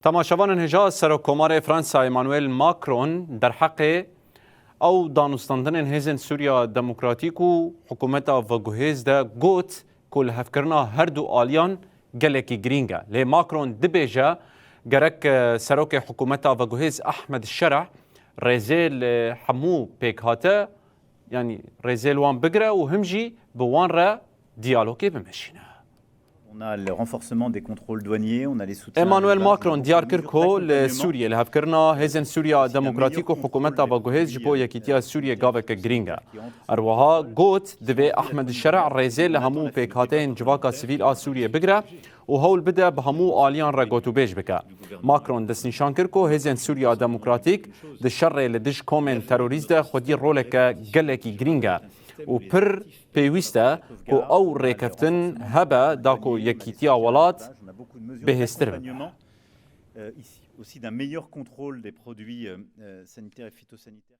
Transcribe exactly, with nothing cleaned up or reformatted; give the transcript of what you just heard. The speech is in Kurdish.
Temaşevanên hêja, Serokkomarê Fransa Emmanuel Macron derheqê ew danûstandinên Hêzên Sûriya Demokratîk û Hikûmeta Veguhêz de got ku lihevkirina her du aliyan gelekî girîng e. Lê Macron dibêje gerek, e, serokê Hikûmeta Veguhêz Ahmed Şereh rêzê li hemû pêkhate, yanî rêzê li wan bigire û him jî bi wan re diyalogê bimeşîne. On a le renforcement des contrôles douaniers, on a les soutiens. Emmanuel Macron diyar kir ku li Sûriyê lihevkirina Hêzên Sûriya Demokratîk û Hikûmeta Veguhêz ji bo yekîtiya Sûriyê gaveke girîng e. Her wiha got, divê Ahmed Şereh rêzê li hemû pêkhateyên civaka sivîl a Sûriyê bigire û hewl bide bi hemû aliyan re gotûbêj bike. Macron destnîşan kir ku Hêzên Sûriya Demokratîk di şerê li dij komên terorîst de xwedî roleke gelekî girîng e û pir pêwîst e ku ew rêkeftin hebe da ku yekîtiya welat bihêztir bibe. Euh, ici, aussi d'un meilleur contrôle des produits, euh, euh, sanitaires et phytosanitaires.